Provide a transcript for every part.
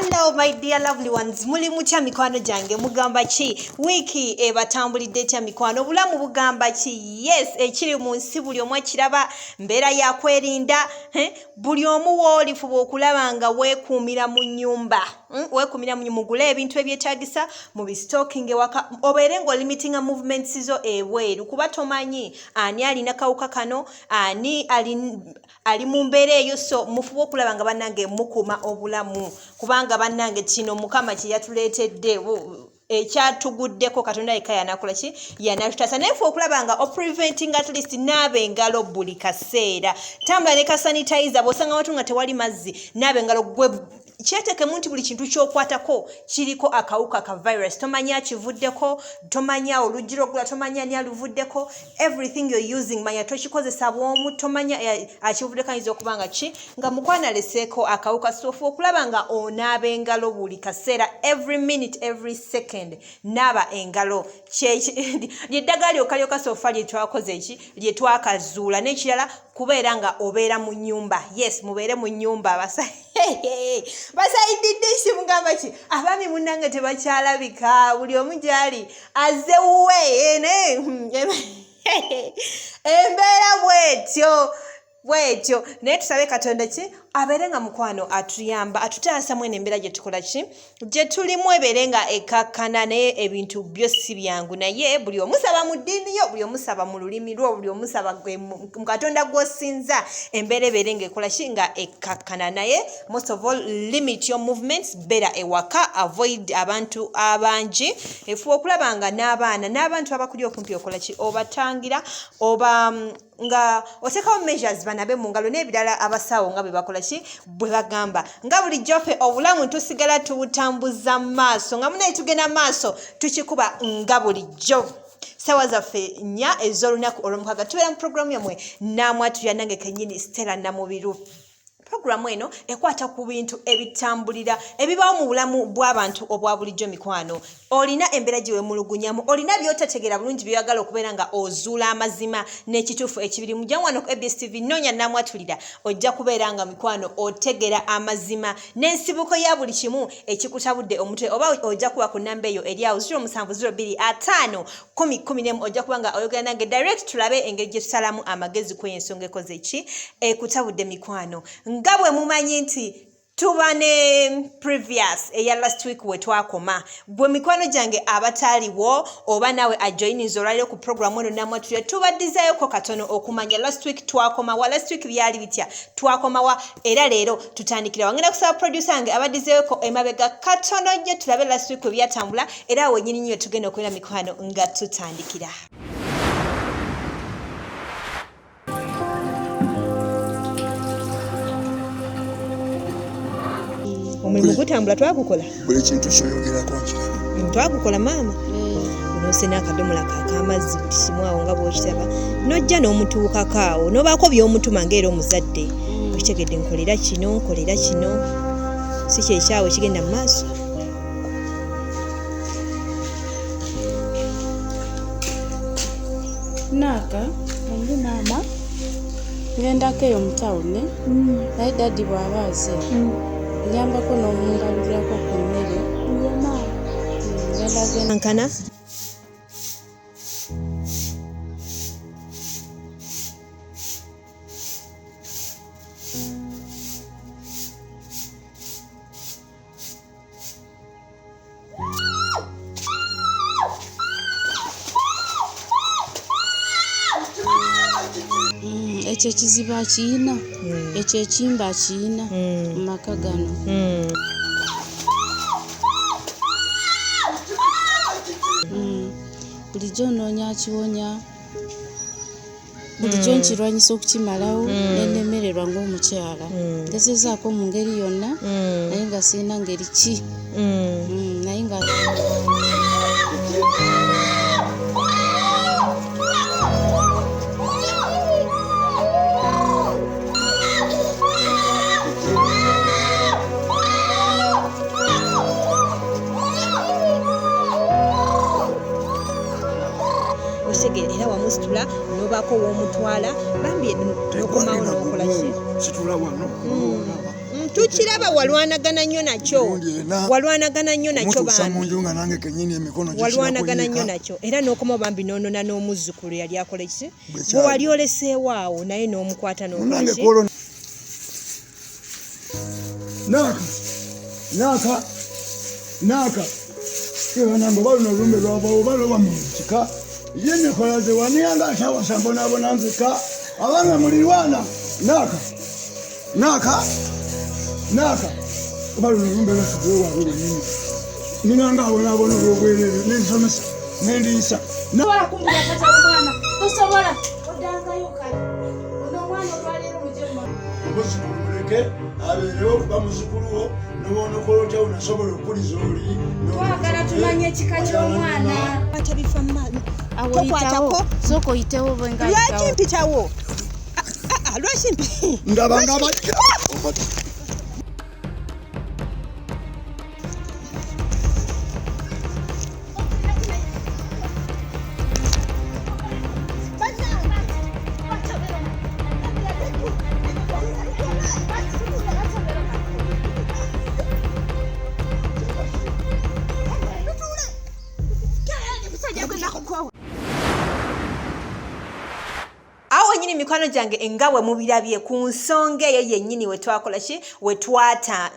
Hello my dear lovely ones, muli mutya mikwano gyange, mugamba ki? Wiiki ebatambulidde etya mikwano? Obulamu bugamba ki? Yes, ekiri mu nsi buli omu akiraba, mbeera ya kwerinda, buli omu wooli fuba okulaba nga weekuumira mu nnyumba. Weekuumira mu nnyumba, mugule ebintu ebyetaagisa mu bistocking ewaka, obeere ng'olimitinga movements zo ebweru, kuba tomanyi ani alina kawuka kano, ani ali mu mbeera eyo. So mufube okulaba nga bannange mukuuma obulamu, kubanga bannange kino Mukama kye yatuleetedde, ekyatuguddeko Katonda yekka yanakola ki, yanatutaasa. Naye fe okulaba nga opreventing, at least naaba engalo buli kaseera, tambula ne ka sanitizer bw'osanga watu nga tewali mazzi, naaba engalo. Gwe kyeteekemu nti buli kintu ky'okwatako kiriko akawuka ka virus, tomanya akivuddeko, tomanya oluggi lwogula, tomanya ani aluvuddeko. Everything you're using, manya tokikozesa bw'omu, tomanya akivuddeko, ayinza okuba nga ki nga mukwano aleseeko akawuka. So ofuba okulaba nga onaaba engalo buli kaseera, every minute, every second naaba engalo. Lyeddagala lyokka lyokka so far lye twakoze eki lye twakazuula. N'ekirala, kubeera nga obeera mu nnyumba. Yes, mubeere mu nnyumba. Basayididde ki, mugamba ki? Abaami munnange tebakyalabika, buli omu gyali azze wuwe. Naye embeera bwetyo bwetyo, naye tusabe Katonda ki abeere nga mukwano atuyamba, atutaasa mwene embeera gye tukola ki gye tulimu, ebeere nga ekakkana. Naye ebintu byo si byangu, naye buli omusaba mu ddiini yo, buli omusaba mu lulimi lwo, buli omusaba gwe mu Katonda gw'osinza, embeera ebeere ng'ekola ki, nga ekkakkana. Naye most of all, limit your movements, beera ewaka, avoid abantu abangi, efuba okulaba nga n'abaana n'abantu abakuli okumpi okola ki, obatangira, oba nga oteekawo measures, banabe mu ngalo n'ebirala, abasawo nga bwe bakola ki, bwe bagamba. Nga bulijjo ffe obulamu tusigala tubutambuza mu maaso, nga munaye tugenda maaso, tukikuba nga bulijjo. Sawa zaffe 4 ez'olunaku olwomukaaga tubeera mu puroguramu yammwe Naamwatulira, nange kennyini Stella Namubiru. Puroguramu eno ekwata ku bintu ebitambulira, ebibaawo mu bulamu bw'abantu obwa bulijjo. Mikwano, olina embeera gye weemulugunyamu, olina by'otategeera bulungi, by'oyagala okubeera nga ozuula amazima n'ekituufu ekibiri, mujja wano ku ABS TV, noonya Naamwatulira, ojja kubeera nga mikwano otegera amazima n'ensibuko ya buli kimu ekikutabudde omutwe. Oba ojja kuba ku namba eyo eri awo 0702 50 10 11, ojja kuba nga oyogera nange direct, tulabe engeri gye tusalamu amagezi ku ensonga ekoze ki ekutabudde. Mikwano, nga bwe mumanyi nti tuba ne previous eya last week we twakoma, gwe mikwano gyange abataaliwo oba naawe ajoininza olwaliro ku programu eno Namwatulira, tubaddizaayoko katono okumanya last week twakoma wa, last week byali bitya, twakoma wa, era leero tutandikira wangenda. Kusaba producer wange abaddizeeyoko emabega katono nnyo, tulabe last week we byatambula, era awo wennyini nnyo tugenda okubeera mikwano nga tutandikira. Omulimu gutambula, twagukola. Buli kintu kyoyogerako nkiraba. Twagukola maama, nosena akadomola kak'amazzi, buli kimu awo nga bw'okiraba, n'ojja n'omutuukako awo n'obaako by'omutuma ng'era omuzadde, okitegedde, nkolera kino, nkolera kino, si kyekyawo ekigenda mu maaso. Naaka ombi maama, ngendako eyo mu tawuni, naye daddy bw'aba aze nyambako n'omungabulirako ku mmere. Ngenda genda. Nkana. Ekyo ekizibu akiyina, ekyo ekimba akiyina mu maka gano. Bulijjo onoonya akiwonya, bulijjo nkirwanyisa okukimalawo nenemererwa ng'omukyala. Ngezezaako mu ngeri yonna, naye nga sirina ngeri ki. Naye nga Otegeera, era wamusitula n'obaako w'omutwala bambi, n'okomawo n'okola ki. Situla wano, olaba. Tukiraba walwanagana nnyo nakyo. Emirundi ena. Walwanagana nnyo nakyo Omutuusa mu bambi. nju nga nange kennyini emikono gikira Walwanagana nnyo kuyiika. nakyo era n'okoma bambi n'onona n'omuzzukulu yali akola ki Bwe kyali. gwe wali oleseewo awo naye n'omukwata n'okola Munange ki? kwolwo naaka naaka naaka ebanange oba luno olumbe lwava oba lwoba mu kika ye nekola ze waniyanga atawasa mbonaabona nzeka abange mulirwana naaka naaka naaka oba luno olumbe lwasugewaabwe lwenyini ninanga abonaabona olwobwerere nensomesa nendiisa. Tosobola kumbula tata w'omwana, tosobola. Oddangayo kale. Ono omwana olwaleero mugye mu Omuzukulu muleke abeerewo kuba muzukulu wo newoonokola otya onasobola okukuliza oli. Twagala tumanye ekika ky'omwana. Kwata bifa mu maaso. Awo Tokwatako. oyitawo. Sooka oyitewo bwe nga Lwaki ayitawo. mpitawo? Ah, ah, lwaki mpi Ndaba nga abalikira. Awo wennyini mikwano gyange nga bwe mubirabye ku nsonga eyo yennyini we twakola ki we twata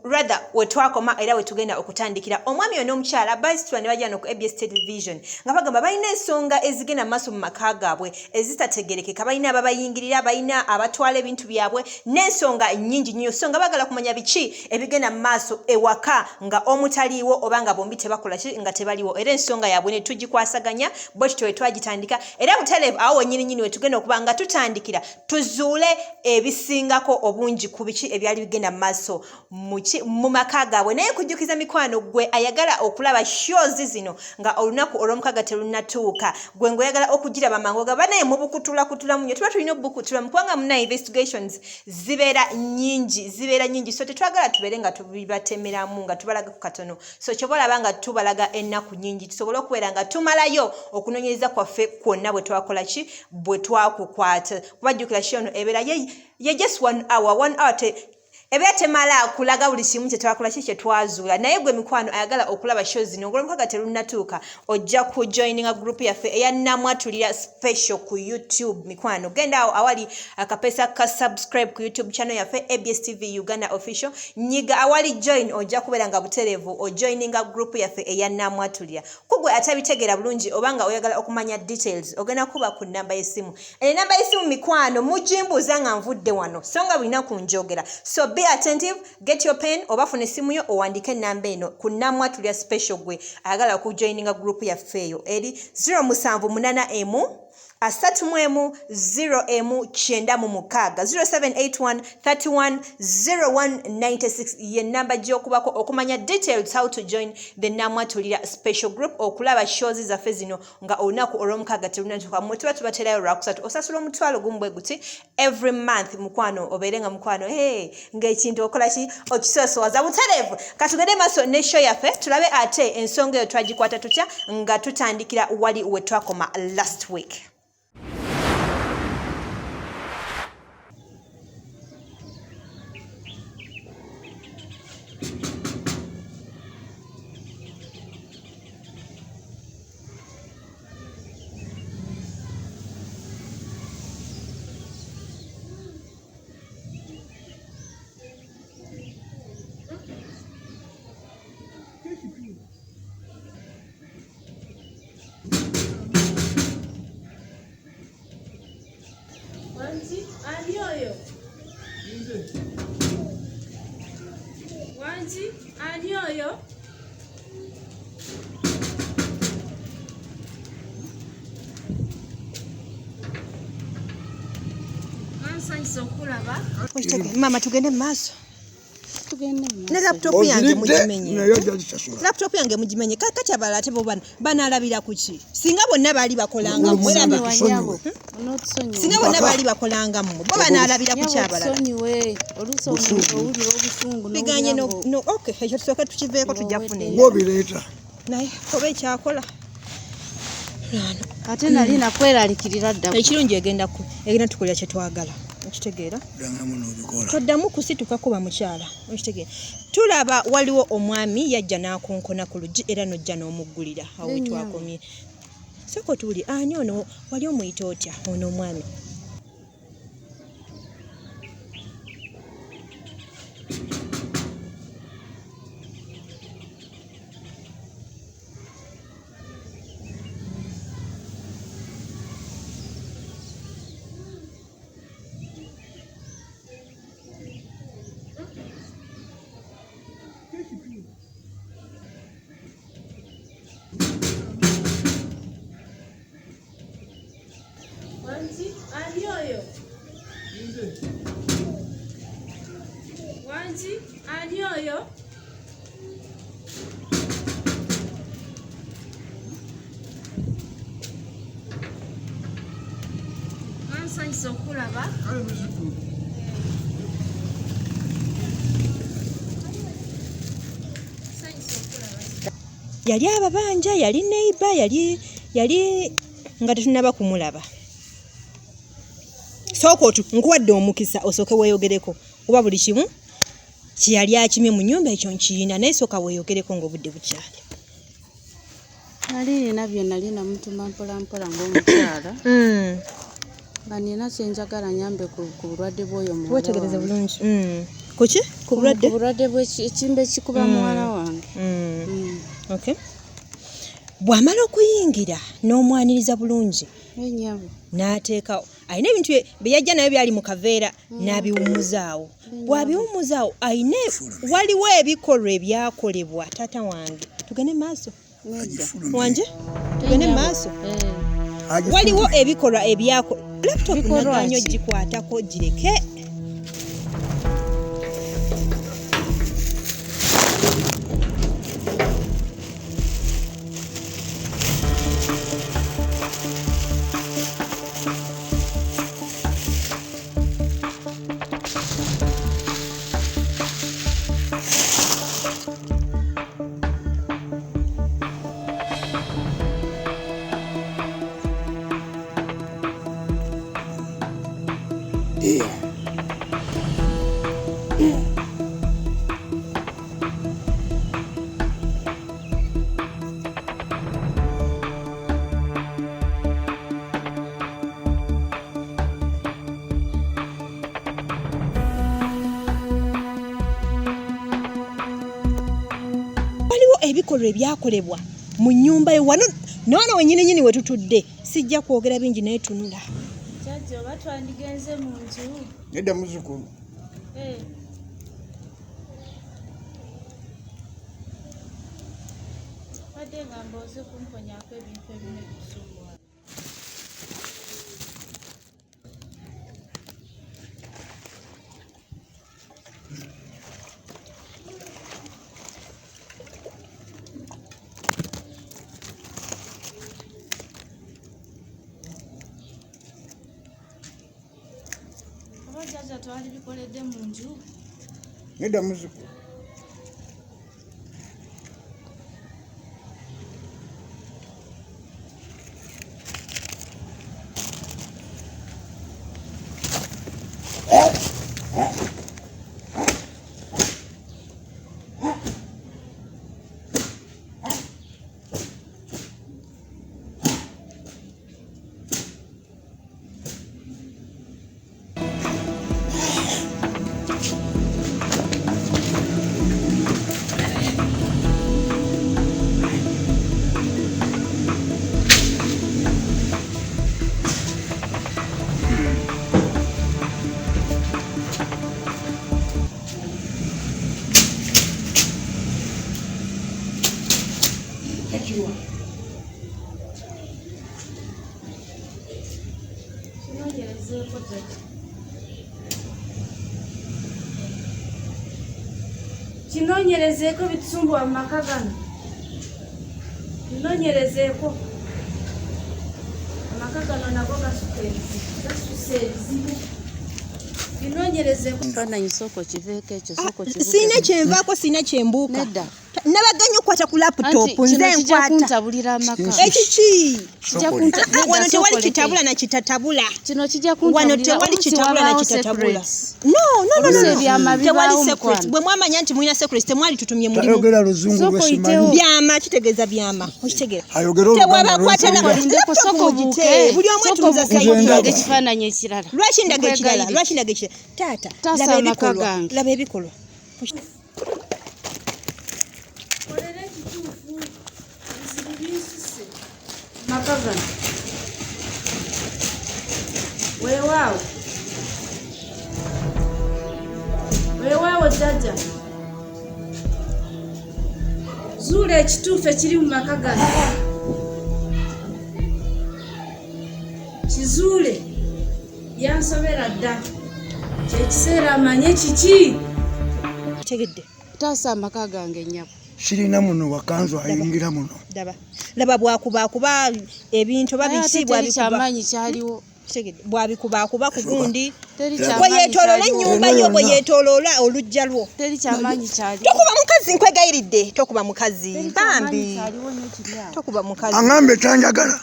rather we twakoma era we tugenda okutandikira omwami oyo n'omukyala basitula ne bajja no ku ABS Television nga bagamba balina ensonga ezigenda mu maaso mu maka gaabwe ezitategerekeka, balina ababayingirira, balina abatwala ebintu byabwe n'ensonga nnyingi nnyo, so nga baagala kumanya biki ebigenda mu maaso ewaka nga omutaliiwo oba nga bombi tebakola ki nga tebaliwo, era ensonga yaabwe ne tugikwasaganya bwe tutyo we twagitandika era butereevu awo wennyini nnyini we tugenda okuba nga tutandikira tuzuule ebisingako obungi ku biki ebyali bigenda mu maaso mu maka gaabwe. Naye nkujjukiza mikwano gwe ayagala okulaba shows zino nga olunaku olw'omukaaga terunnatuuka, gwe ng'oyagala okugiraba mangu gaba naye mubukutulakutulamu nnyo, tuba tulina obukutulamu kubanga muna investigations zibeera nnyingi, zibeera nnyingi, so tetwagala tubeere nga tubibatemeramu nga tubalagako katono, so kyoba olaba nga tubalaga ennaku nnyingi tusobole okubeera nga tumalayo okunoonyereza kwaffe kwonna bwe twakola ki bwe twakukwata, kuba jjukira show eno ebeera ye just 1 hour, 1 hour ebeera temala kulaga buli kimu kye twakola ki kye twazuula. Naye gwe mikwano ayagala okulaba show zino ng'olwomukaaga terunnatuuka, ojja ku joininga group yaffe eya Namwatulira Special ku YouTube. Mikwano genda awo awali akapesa ka subscribe ku YouTube channel yaffe ABS TV Uganda Official, nyiga awali join, ojja kubeera nga butereevu ojoininga group yaffe eya Namwatulira. Kugwe atabitegeera bulungi oba nga oyagala okumanya details, ogenda kuba ku namba y'essimu. Enamba y'essimu mikwano mugimbuuza nga nvudde wano, so nga bulina kunjogera, so be attentive, get your pen oba funa essimu yo owandiike ennamba eno ku Namwatulira Special gwe ayagala okujoininga group yaffe eyo eri zero musanvu munana emu asatu mu emu zero emu kyenda mu mukaaga, zero seven eight one thirty one zero one ninety six ye namba gy'okubako okumanya details how to join the Namwatulira Special group okulaba shows zaffe zino nga olunaku olw'omukaaga terunatuuka. Mmwe tuba tubaterayo lwakusatu, osasula omutwalo gumu bwe guti every month mukwano, obeere nga mukwano hey, ng'ekintu okola ki okisoosowaza butereevu. Katugende maaso ne show yaffe tulabe ate ensonga eyo twagikwata tutya nga tutandikira wali we twakoma last week. Wangi, ani oyo? Wangi, ani oyo? Nsanyusa okulaba. Maama tugende mu maaso. Tugende mu Ne maaso. laptop yange Oziridde, mugimenye. naye ojja gisasula. Laptop yange mugimenye. Kati abalala ate bo banaalabira ku ki? Singa bonna baali bakolanga mmwe, Olwo laba. tusonyiwe. Onootusonyiwe. Singa bonna baali bakolanga mmwe, bo banaalabira ku ki Nyabo abalala? tusonyiwe. Oluusi omuntu owulira obusungu Biganye n'owulira ngo no, okay, ekyo tusooke tukiveeko, tujja kufuna endala. Ng'obireeta. Naye oba ekyakola. Ate nali nakweraliikirira dda. Ekirungi egenda tukolera kye twagala. Okitegeera? Toddamu kusituka kuba mukyala. Okitegeera? Tulaba waliwo omwami yajja n'akonkona ku luggi era n'ojja n'omuggulira. Awo we twakomye. Sooka otuwulire, ani ono wali omuyita otya ono omwami? Wangi, ani oyo? Wangi, ani oyo? Nsanyuse okulaba. Kale muzzukulu. Yali ababanja, yali neighbor, yali yali nga tetunnaba kumulaba. Sooka otu nkuwadde omukisa osooke weeyogereko kuba buli kimu kye yali akimye mu nnyumba ekyo nkiyina naye sooka weeyogereko ng'obudde bukyali. Nali nina bye nali namutuma mpolampola ng'omukyala nga nina kye njagala nyambe ku ku bulwadde bw'oyo muwala Weetegereze wange. bulungi. Kuki? Ku bulwadde? Ku bulwadde bw'ekimbe ekikuba muwala wange. Okay. Bw'amala okuyingira n'omwaniriza bulungi Ennyabo. n'ateekawo alina ebintu bye yajja nabyo byali mu kaveera n'abiwummuzaawo. Bw'abiwummuzaawo alina waliwo ebikolwa ebyakolebwa taata wange. Tugende mu maaso. Nedda. Wanje? Tugende mu maaso. Waliwo ebikolwa ebyako laptop Bikolwa nagaanyi ki? ogikwatako gireke. Waliwo ebikolwa ebyakolebwa mu nnyumba yo wano nawano wennyini nnyini we tutudde. Sijja kwogera bingi naye tunula. Jjajja oba twandigenze mu nju? Nedda muzzukulu. Badde ngamba oze kumponyaako ebintu ebimu ebitusumbuwa. Oba jjajja twalibikoledde mu nju? Nedda muzzukulu. Kinoonyerezeeko jjajja. Kinoonyerezeeko bitusumbuwa mu maka gano. Kinoonyerezeeko. Amaka gano nago gasuka ebizibu, gasusa ebizibu. Kinoonyerezeeko. Ekifaananyi sooka okiveeko ekyo, sooka okivuge. Sirina kyenvaako, sirina kyembuuka. Nedda. Nabaganye okukwata ku laptop nze nkwata ekiki. Wano tewali kitabula na kitatabula. Kino kijja kuntabulira. Wano tewali kitabula na kitatabula. No, no, no, no. Tewali secret. Bwe mwamanya nti mulina secret temwali tutumye mulimu. Ayogera luzungu lwe simanyi. Byama kitegeeza byama. Okitegeera. Ayogera oluganda. Tewabakwata na soko buke. Buli omu atuuza sayidi. Ekifaananyi ekirala. Lwaki ndaga ekirala? Lwaki ndaga ekirala? Taata, laba ebikolwa. Laba ebikolwa. Makagano. Weewaawo. Weewaawo jjajja. Zuula ekituufu ekiri mu maka gano. Kizuule. Byansobera dda. Kyekiseera amanye kiki. Tegedde. Taasa amaka gange nnyabo. Sirina muno wakanzu ayingira muno. Daba. Laba bwakuba ebintu babiki bwabikuba. Kyamaanyi kyaliwo. Bwabikuba ku gundi. Bwe yeetooloola ennyumba yo, bwe yeetooloola oluggya lwo. Teri kyamaanyi kyaliwo. Tokuba mukazi nkwegayiridde. Tokuba mukazi. Bambi. Tokuba mukazi. Angambe tanjagala.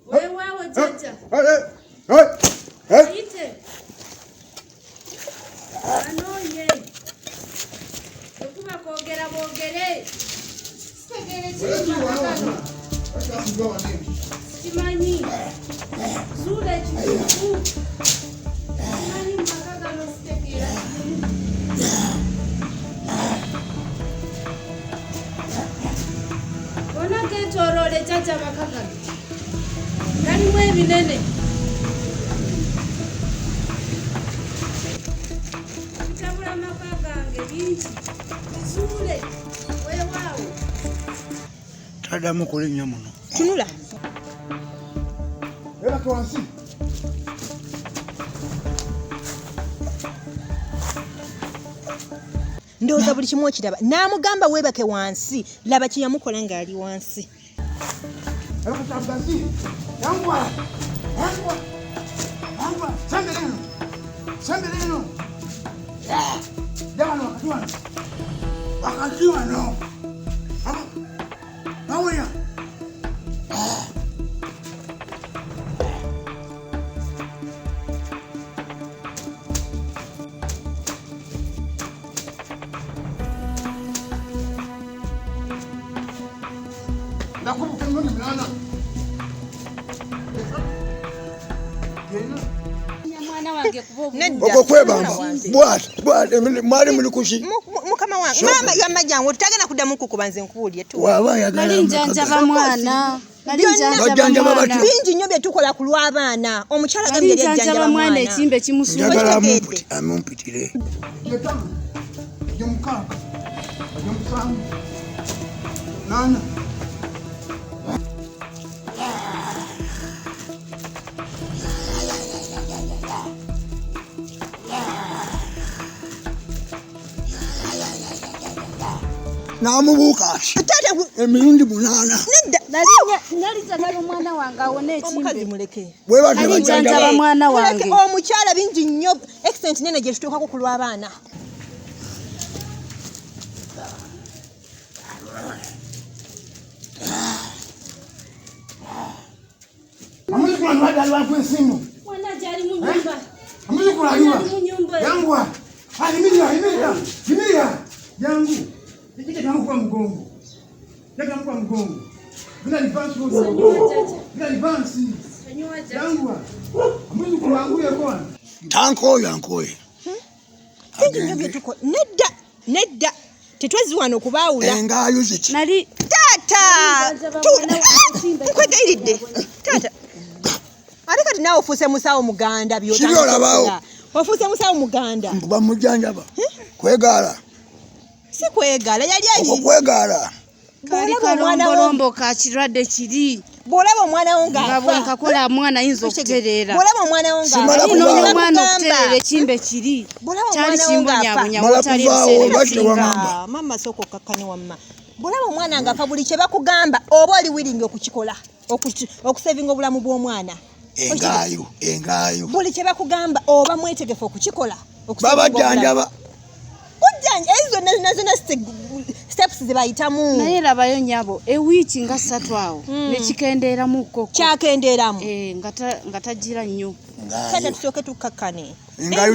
Weewaawo jjajja. Ayite. Anoonye. Okuba kwogera boogere. Sitegeere kiri mu maka gano. Sikimanyi. Zuula ekituufu. Sikimanyi mu maka gano sitegeera kirimu. Gonna geetooloole jjajja amaka gano. Galimu ebinene. Bitabula amaka gange bingi. Bizuule. Weewaawo. Taddamu kulinnya muno. Tunula. Era wansi. Ndowooza buli kimu okiraba. N'amugamba weebake wansi. Laba kye yamukola ng'ali wansi. Wakati wano. Awuya. Nakubuka emirundi munaana. Okwo kwebamba bwati mwali muli kuki? Mukama wange maama yamma jangu tutagenda kuddamu kukuba nze nkubuulire tu. Waba ayagala Nali njanjaba mwana. Nali njanjaba mwana. Bingi nnyo bye tukola ku lw'abaana. Omukyala agambye yali ajjanjaba mwana ekimbe kimusuula. Njagala amumpitire. Gyetaano, gyemukaaga, gyemusanvu, nana. N'amubuuka ati emirundi munaana. Nali njagala omwana wange awone ekimbe. Omukazi muleke. Bwe batyo Nali njanjaba mwana wange. Omukyala bingi nnyo extent nene gye tutuukako ku lw'abaana. Amuzukulu alwadde aliwantu ensimu. Mwana gyali mu nnyumba. Amuzukulu aliwa. Yanguwa. Yimirira, yimirira, yimirira. Jangu. Kijja kyamukuba mugongo. Kijja kyamukuba mugongo. Vina livansi. Vina livansi. Yanguwa. Amuzukulu wanguye kona. Tankoye ankoye. Bingi nnyo bye tukola. Nedda, nedda. Tetwezzi wano okubaawula. Engaayo ziki? Nali Taata! Nkwegayiridde. Taata. Ate kati naawe ofuuse musawo muganda Kiri olabaawo. Ofuuse musawo muganda. Bamujjanjaba. Kwegaala. Si kwegaala yali ayi. Okwo kwegaala. Kali kalombolombo ka kirwadde kiri. Bw'olaba omwana wo ng'afa. Nga bwenkakola mwana ayinza okutereera. Bw'olaba omwana wo ng'afa. Simala kubaawo. Omwana okutereera ekimbe kiri. Bw'olaba Kyali omwana wo ng'afa. kimbonyabonya Mala wotali kuvaawo ebiseera oba ebisinga. tewangamba. Maama sooka okkakkane wamma. Bw'olaba omwana ng'afa buli kye bakugamba oba oli willing okukikola. Okusevinga obulamu bw'omwana. Engaayo, engaayo. Buli kye bakugamba oba mwetegefu okukikola. Babajjanjaba. Bajjanja ezo zonna zonna steps ze bayitamu. Naye labayo nnyabo, ewiiki nga 3 awo nekikendeeramu ko. Kyakendeeramu. Nga tagira nnyo. Kata tusooke tukkakkane. Era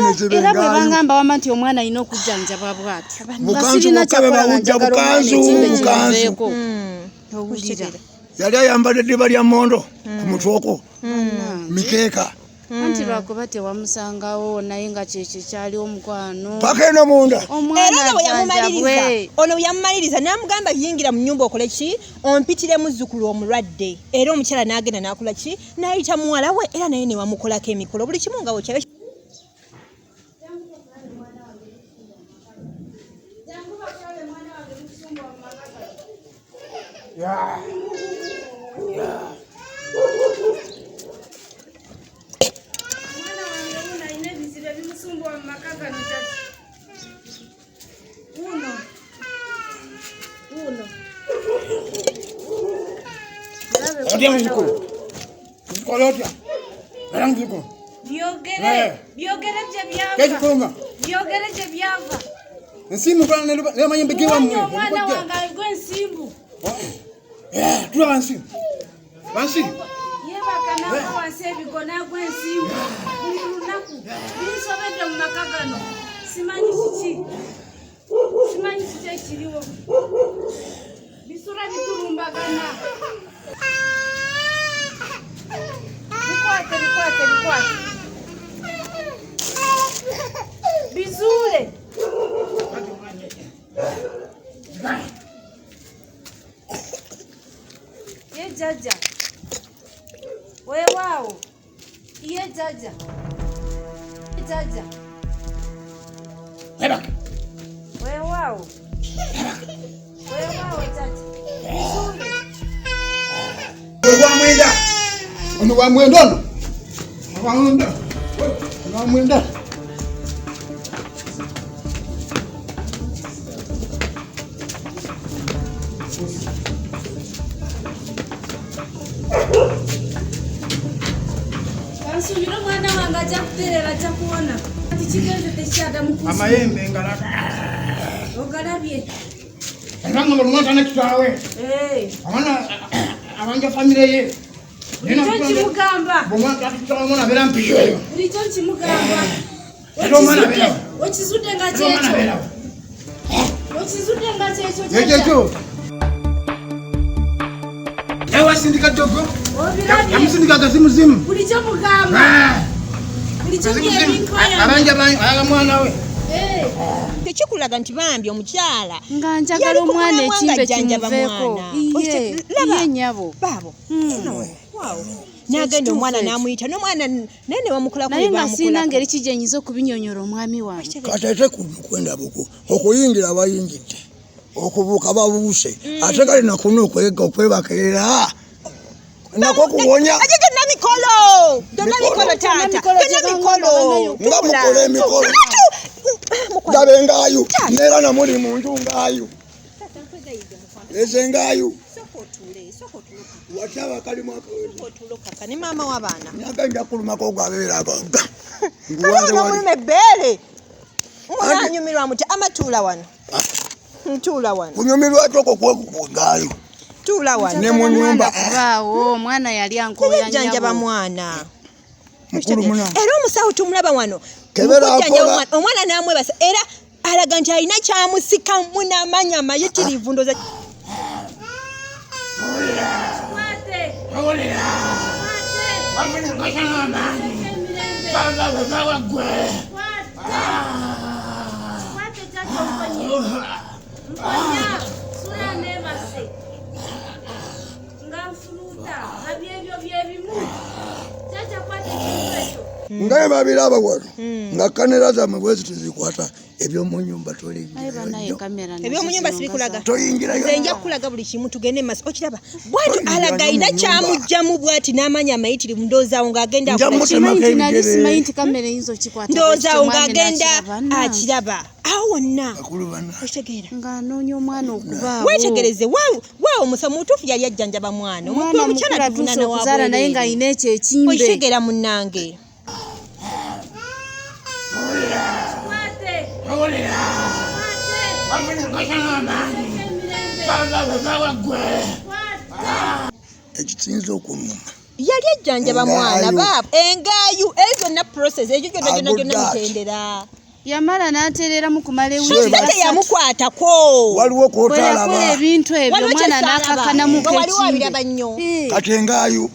bwe bangamba wama nti omwana alina okujjanjabwa bw'atyo. Nga Bukanzu sirina bwokka bwe kyakola nga bawujja, njagala omwana bukanzu, ekimbe bukanzu. kimuveeko. Owulira. Yali ayambadde eddiba lya mmondo ku mutwe okwo, mikeeka. Anti lwakuba tewamusangawo, naye nga kyekyo kyaliwo omukwano. Paka eno munda. Omwana Era nga bwe yamumaliriza, ajjanjabwe. ono bwe yamumaliriza n'amugamba, yingira mu nnyumba okole ki, ompitire muzzukulu omulwadde. Era omukyala n'agenda n'akola ki, n'ayita muwala we, era naye ne bamukolako emikolo, buli kimu nga bwekyali. Omwana wange wuno alina ebizibu ebimusumbuwa mu maka gano. Jjajja wuno, wuno. Otya muzukulu? Muzukulu otya? Era muzukulu. Byogere, byogere gye byava. Kekikuluma. Byogere gye byava. Ensimbu kola n'amayembe gewammwe. Muwonye omwana wange agwa ensimbu. Tula wansi. Wansi. Yeebaka n'agwa wansi ebigo n'agwa ensimbu buli lunaku. Binsobedde mu maka gano, simanyi kiki, simanyi kiki ekiriwo. Bisula bitulumbagana. Bikwate, bikwate, bikwate, bizuule. Ye jjajja, weewaawo. Ye jjajja, ye jjajja. Webaka. Weewaawo, weewaawo jjajja, bizuule. Ogwa mwenda. Ono wa mwenda ono. Wa mwenda. Ono wa mwenda. Kansuubire omwana wange ajja kutereera, ajja kuwona. Kati kigenze tekyaddamu kuzibu. Amayembe ngalaga. Ogalabye. Era nga buli mwana kitaawe. Abaana abanja famire ye. Bulijjo nkimugamba. Bw'omwana kitaawe, omwana abeera mpiyo eyo. Bulijjo nkimugamba. Era omwana abeerawo. Okizudde nga Era omwana kyekyo. abeerawo. Okizudde nga kyekyo. Ekyo ekyo. Ewasindika ddogo. Obirabye. Yamusindika gazimuzimu. Bulijjo mugamba. Bulijjo byebinkoya. Abanja ayaga mwana we. Tekikulaga nti bambi omukyala Nga njagala yali ku omwana mulamwa ekimbe ng'ajjanjaba kimuveeko. mwana. Iye, Laba. iye nnyabo. Baabo. Wow. N'agenda omwana n'amuyita n'omwana naye ne bamukolako Naye bye nga sirina bamukolako. ngeri ki gye nyinza okubinyonyola omwami wange. Kati ate kwenda buku okuyingira bayingidde, okubuuka babuuse, ate kale nakuno okwega okwebakerera nako kuwonya. Aje gyonna mikolo, gyonna Mikolo. mikolo taata, Gyonna mikolo gyonna gye mikolo. bangamba. Nga mukola emikolo. Mukwano. Ndaba engaayu neera namuli mu nju ngaayu eze engaayu. Sooka otuule, sooka otuule. Wataba kalimu. Sooka otuule okaka ne maama w'abaana. Nyaga nja kulumako ogwabeera aga. Kale omuluma ebbeere munaanyumirwa muti amatuula wano, ntuula wano. Kunyumirwa kyoko kwegaayu. Tuula wano. Ne mu nyumba. Kubaawo omwana yali ankoya. Tebajjanjaba nnyabo. mwana. Mukulu muna. Era omusawo tumulaba wano. Kebera Mukujjanjaba akola. omwana n'amwebasa, era alaga nti alina kyamusikamu n'amaanyi amayitirivu, ndooza. Kikwate. Kikwate. Emirembe. Kikwate. Kikwate jjajja omponye. Mponya. Sula neebase. Nga nfuluuta. Nga byebyo byebimu. Jjajja kwata ekintu ekyo. Nga bwe babiraba wano nga kamera zammwe bwe ziti zikwata ebyomu nyumba. Naye banaye Toyingirayo. kamera nazo Ebyomu nyumba zino nga sibikulaga. Toyingirayo. Nze nja kukulaga buli kimu, tugende mu maaso. Okiraba bwatyo Toyingira alaga nnyo alina mu nyumba. kyamugjamu bwati n'amaanyi amayitirivu, ndoozaawo ng'agenda Nja akola ki? mutemako Simanyi nti nali ebigere. simanyi nti kamera eyinza okikwata. Ndoozaawo Bwekityo omwami ng'agenda n'akiraba, nange. akiraba awo wonna. Bakulu bana. Okitegeera? Ng'anoonya omwana okubaawo. Weetegereze, waawo omusawo mutuufu yali ajjanjaba mwana. Omwana Omukyala mukulu atuuse tuvunaana wa okuzaala naye bwereere. ng'alina ekyo ekimbe. Okitegeera munnange? Kikwate. Kikwate. Ekisinza okunuma yali ajjanjaba mwana baaba engaayu eyo gyonna process egyo gyonna gyonna gyonna mitendera. Yamala n'atereeramu kumala ewiiki Ate teyamukwatako. Waliwo Bwe yakola kwotalaba. ebintu ebyo, Waliwo omwana kyesaalaba. n'akakkanamuko Nga waliwo ekimbe. abiraba nnyo. Kati engaayu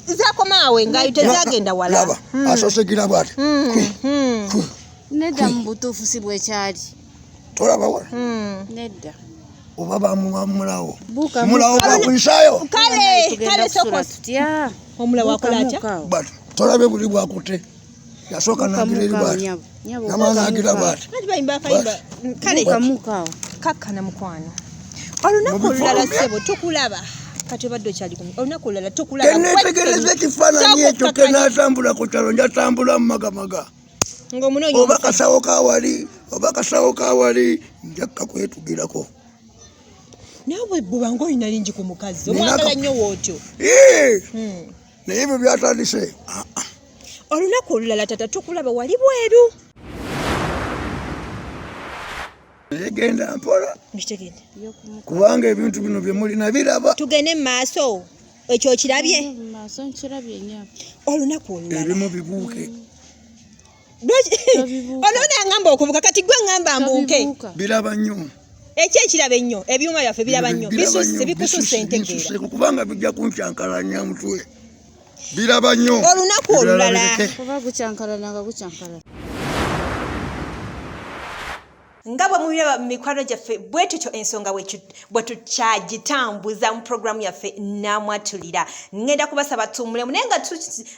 Zakomaawo engaayu tezagenda wala. Laba, asosegira bwati. Nedda, mu butuufu si bwekyali. Tolaba wala? Nedda. Oba bamuwa mulawo. Buuka. Mulawo gwakuyisaayo. Kale Tugenda kale kusula soko tutya? Omulawo akola atya? But tolabe buli bwakute yasooka nagira eri bwati, namala nagira bwati. Anti bayimba akayimba kale. Buukamuukaawo. Kakkana mukwano, olunaku Mu bifo olulala bye. Ssebo, tukulaba kati obadde okyali kumi, olunaku olulala tukulaba. Kenetegereza ekifaananyi ekyo, kenatambula ku kyalo, njatambula mumagamaga. Ng'omunoonya. Oba kasawo kawali, oba kasawo kawali, nja kakwetugirako. Naawe bwebanga olina lingi ku mukazi Nina omwagala nnyo wootyo. Ii! Naye ebyo byatandise. Ah, ah. Olunaku olulala tata tukulaba wali bweru. Naye genda mpola. Nkitegedde. Kubanga ebintu bino bye mulina biraba. Tugende mu maaso, ekyo okirabye? Maaso nkirabye, nyabo. Olunaku olulala. Ebimu bibuuke. Tobibuuka. Olwo nangamba okubuka, kati gwe ngamba mbuuke. Tobibuuka. Biraba nnyo. Eki ekiraba ennyo? Ebyuma byaffe biraba nnyo? Biraba Bisusse. nnyo, Bikususse entegeera. bisusse, kubanga bijja kunkyankalanya mutwe, biraba nnyo. Olunaku Ebirala olulala. bireke. Kuba gukyankalana nga gukyankalana. Nga bwe mubiraba mu mikwano gyaffe, bwe tutyo ensonga bwe tukyagitambuza mu puroguramu yaffe Namwatulira. Ngenda kubasaba tuwummulemu, naye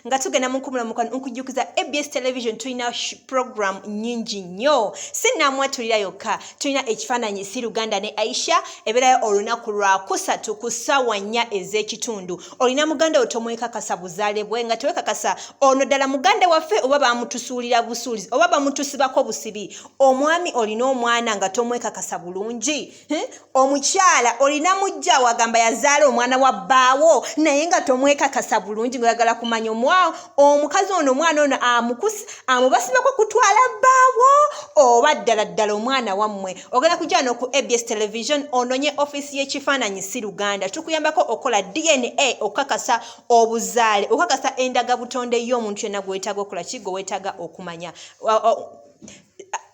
nga tugenda mu nkumula mukwano, nkujjukiza ABS Television tulina program nnyingi nnyo, si Namwatulira yokka. Tulina Ekifaananyi Si Luganda ne Aisha, ebeerayo olunaku lwa kusatu ku ssaawa 4 ez'ekitundu. Olina muganda wo tomwekakasa buzaale bwe, nga tewekakasa ono ddala muganda waffe oba bamutusuulira busuulizi oba bamutusibako busibi. Omwami olina omwana nga tomwekakasa bulungi, Omukyala olina mujja wagamba yazaala omwana wa bbaawo naye nga tomwekakasa bulungi, ngaoyagala kumanya omukazi ono omwana ono amubasibako kutwala bbaawo oba ddala ddala omwana wammwe. Ogenda kujja no ku ABS Television, ononye ofiisi y'Ekifaananyi Si Luganda, tukuyambako okukola DNA okukakasa obuzaale, okukakasa endagabutonde y'omuntu yenna gwetaaga okukola ki, gwe weetaaga okumanya.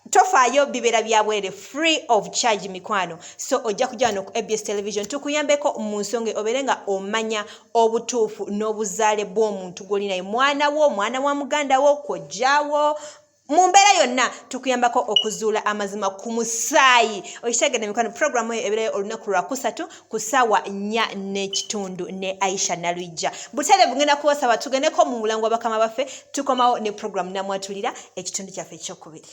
Tofaayo, bibeera byabwere, free of charge mikwano. So ojja kujja wano ku ABS Television tukuyambeko mu nsonga obeere nga omanya obutuufu n'obuzaale bw'omuntu gw'olinaye, mwana wo, mwana wa muganda wo, kojjaawo. Mu mbeera yonna tukuyambako okuzuula amazima ku musaayi. Okitegedde mikwano? Puroguramu eyo ebeerayo olunaku lwakusatu ku ssaawa 4:30 ne Aisha Nalwijja. Butereevu ngenda kubasaba tugendeko mu mulango wa bakama baffe, tukomawo ne puroguramu Namwatulira, ekitundu kyaffe ekyokubiri.